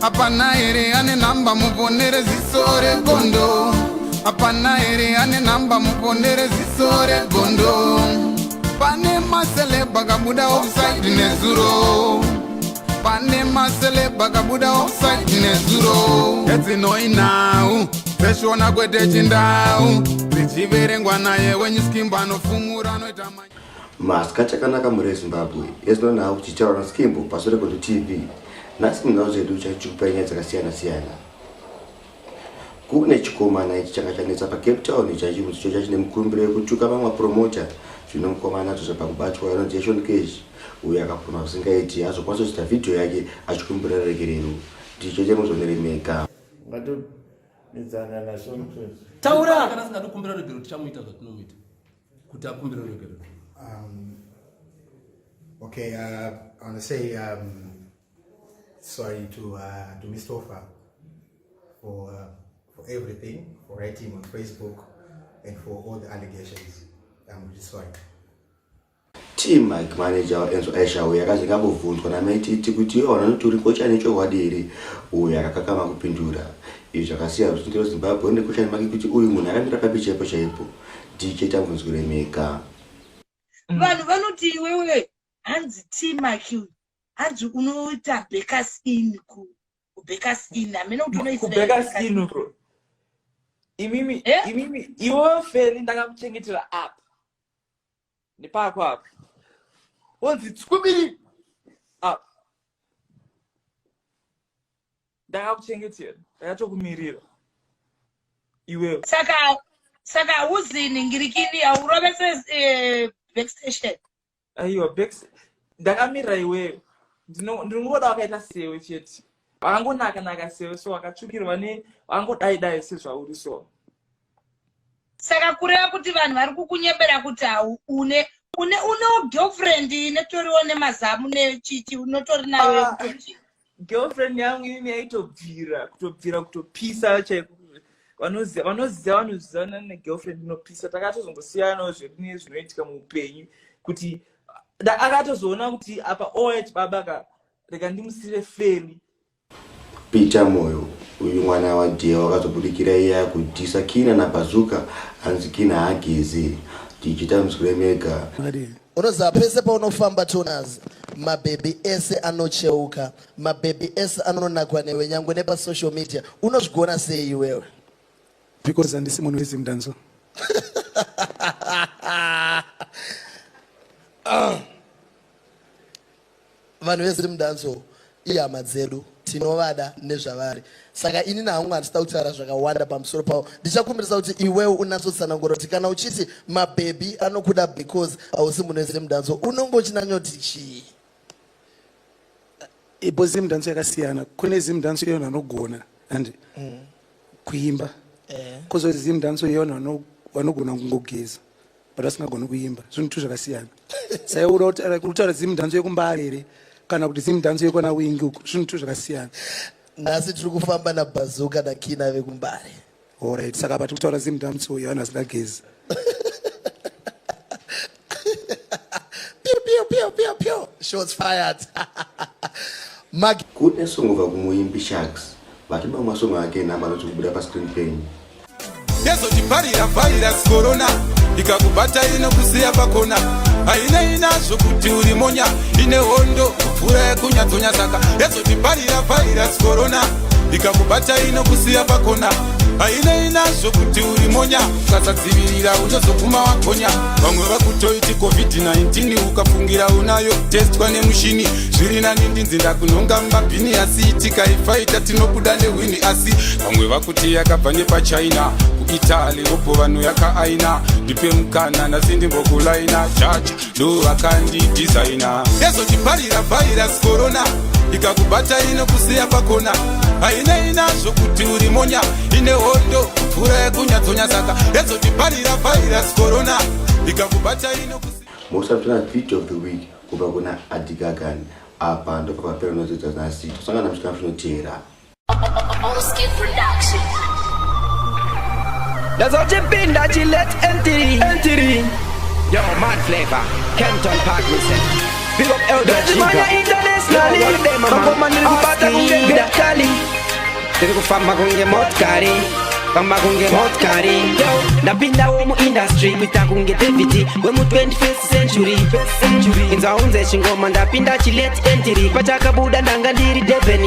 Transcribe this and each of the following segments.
Hapana here ane nhamba muponere ziso regondo? Hapana here ane nhamba muponere ziso regondo? Pane maceleb akabuda offside nezuro. Pane maceleb akabuda offside nezuro. Edzinoi nhau dzeshona kwete chindau dzichiverengwa naye wenyu skimbo anofumura anoita Masikati akanaka mhuri yeZimbabwe, yezino nhau tichitaura naSkimbo paSorekondo TV. Nhasi munhau dzedu chatichikupai nyaya dzakasiyana siyana. Kune chikomana ichi changa chanetsa paCape Town chachirudzi cho chachine mukurumbiro yekutuka vamwe mapromota. Zvino mukomana adzosa pakubatwa anonzi Ashon Cash uyo akapumha zvisingaiti azokwanisa kuzoita vhidhiyo yake achikumbira ruregerero. Ndicho chemuzvonere mega. Ungatomedzana naSean Cash. Taura! Kana asingadi kukumbira ruregerero tichamuita zvatinomuita. Kuti akumbire ruregerero. Okay, I want to say sorry to Mr. Ofa for everything, for writing on Facebook and for all the allegations. I'm really sorry. Team Mike manager waEnzo Aisha uyo akazenge ambobvunzwa naMai Titi kuti iye vanoti uri ngochani chokwadi here uyo akakakama kupindura. Izvi zvakasiya ruzhinji rweZimbabwe rune kochani make kuti uyu munhu akamira papi chaipo chaipo. DJ Tambunzwire mega. Vanhu vanoti iwewe hanzi T-Mac uyu hanzi unoita Bakers Inn ku Bakers Inn hameno kuti unoisira kuBakers Bakers Inn uko. Imimi Eh? imimi iwewe Feli ndakakuchengetera apa. Nepako apa. Wonzi tswibiri apa. Ndakakuchengetera, ndakatokumirira. Iwewe. Saka hauzi ningirikini haurovese backstation. Aiwa back ndakamirira iwewe. Ndinongoda wakaita sewe chete. Vakangonaka naka sewe so vakatsvukirwa ne vangodai dai sezvauri so. Saka kureva kuti vanhu vari kukunyebera kuti hau une une une girlfriend inetoriwo nemazamu nechichi unotori nayo yekutoti. Girlfriend yangu inini yaitobvira kutobvira kutopisa chaiko. Vanoziva vanoziva vanozivana negirlfriend inopisa. Takatozongosiyanawo zvedu nezvinoitika muupenyu kuti akatozoona kuti apa oet baba ka rega ndimusire Feli. Peter Moyo uyu mwana waDewa wakazobudikira iye akudhisa Kina naBazooka hanzi Kina haageze. DJ Tambunzwire mega. Unoziva pese paunofamba Tonas, mabhebhi ese anocheuka, mabhebhi ese anonakwa newe nyangwe nepasocial media. Unozvigona sei iwewe? Because handisi munhu weZimdanzo. Vanhu veZimdanzo ihama dzedu, tinovada nezvavari. Saka ini nahangu handisida kutaura zvakawanda pamusoro pavo. Ndichakumbirisa kuti iwewe unatsotsanangura kuti kana uchiti mabhebhi anokuda because hausi munhu weZimdanzo, unonge uchinanyoti chii? Ipo Zimdanzo yakasiyana. Kune Zimdanzo yevanhu vanogona and kuimba. Kozoti Zimdanzo yevanhu vanogona kungogeza but vasingagoni kuimba. Zvinhu tu zvakasiyana. Saka uri kutaura Zimdanzo yekuMbare here kana kuti Zimdanzo yekwana Wingi uku, zvinhu tu zvakasiyana. Nhasi tiri kufamba naBazooka naKina vekuMbare. Alright, saka apa tiri kutaura Zimdanzo yevanhu vasingagezi. Pew, pew, pew, pew, pew. Shots fired. Mag Kune song kubva kumuimbi Sharks. Vati mamwe masong ake nhamba anoti kubuda pascreen penyu. Yezotiparira virus corona ikakubata inokusiya pakona haina inazvo kuti uri monya ine hondo mvura yekunyatsonya saka yezotiparira virus corona ikakubata inokusiya pakona haina inazvo kuti uri monya ukasadzivirira unozoguma wagonya vamwe vakutoiti covid-19 ukafungira unayo testwa nemushini zviri nani ndinzi ndakunhonga mumabhini asi tikaifaita tinobuda nehwini asi vamwe vakuti yakabva nepaChina kuItaly vopo vanhu yakaaina ndipe mukana nhasi ndimbokulaina chacha ndo vakandidhizaina yezotiparira virus corona ikakubata inokusiya pakona haina inazvo kuti uri monya ine hondo mvura yekunyatsonya saka yezotiparira virus corona ikakubata inokusiya Musatona video of the week kubva kuna Adigagan. Apa ndopapapera unodzidza nhasi. Tosangana muchikamu chinoteera. Ndazotipinda chilet entry entry. Yo, mad flavor, Kenton Park we say. Big up Elder Chica. Internationally, Makoma ndiri kubata kunge Kali. Ndiri kufamba kunge motikari, famba kunge motikari. Ndapindawo muindustry kuita kunge David wemu21st century. Inzwa unze chingoma, ndapinda chilate entry. Pachakabuda ndanga ndiri Durban.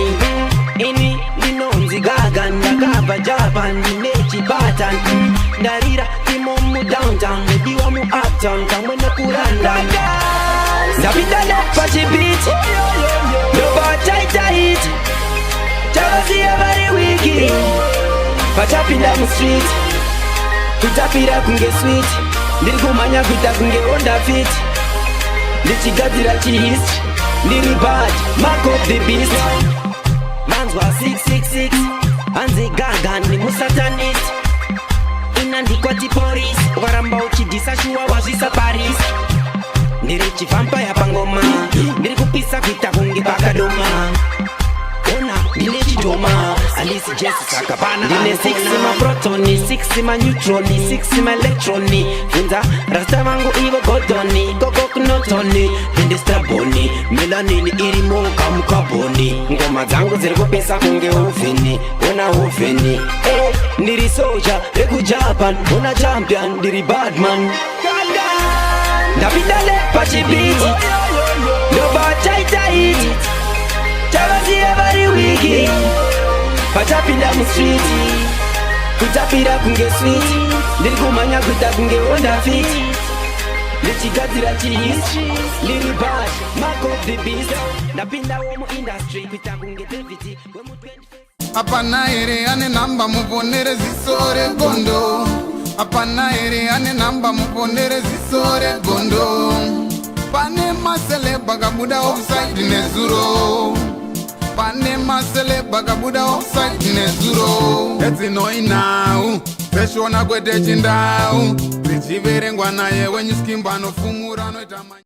Ini ndinonzi Gaga, ndakabva Japan, ndine chibata. Ndarira imo mudowntown, ndodiwa muuptown pamwe nekuLondon. Ndapinda nepachibeat, ndobva chaita hit. Chavasiya vari weak pachapinda mustreet. Kutapira kunge sweet, ndiri kumhanya kuita kunge Honda Fit, ndichigadzira chihistory. Ndiri bad, mark of the beast. Vanzwa 666, hanzi Gaga ni musatanist. Inandikwati police, ukaramba uchidhisa shuwa wazvisa Paris. Ndiri chivampire pangoma, ndiri kupisa kuita kunge pakadoma. Ona, ndine chidhoma, handisi Jesu saka pana. Ndine 6 maprotoni, 6 maneutroni, 6 maelectroni. Bvunza rasta vangu ivo Godoni Kokokunotoni. Ndine stubborn, melanin irimo kamukabhoni. Ngoma dzangu dziri kupisa kunge oven, ona oven. Eh, ndiri soja rekuJapan, ona champion, ndiri badman. Ndapinda nepachibeat, ndobva chaita hit. Chavasiya vari weak pachapinda mustreet. Kutapira kunge sweet, ndiri kumhanya kuita kunge Honda Fit, ndichigadzira chihistory. Ndiri bad, mark of the beast. Ndapindawo muindustry kuita kunge David wemu20. Hapana here ane nhamba muponere ziso regondo? Hapana here ane nhamba muponere ziso regondo? Pane maceleb akabuda offside nezuro, pane maceleb akabuda offside nezuro. Edzinoinhau dzeshona kwete chindau, dzichiverengwa naye wenyuskimba anofumura anoita.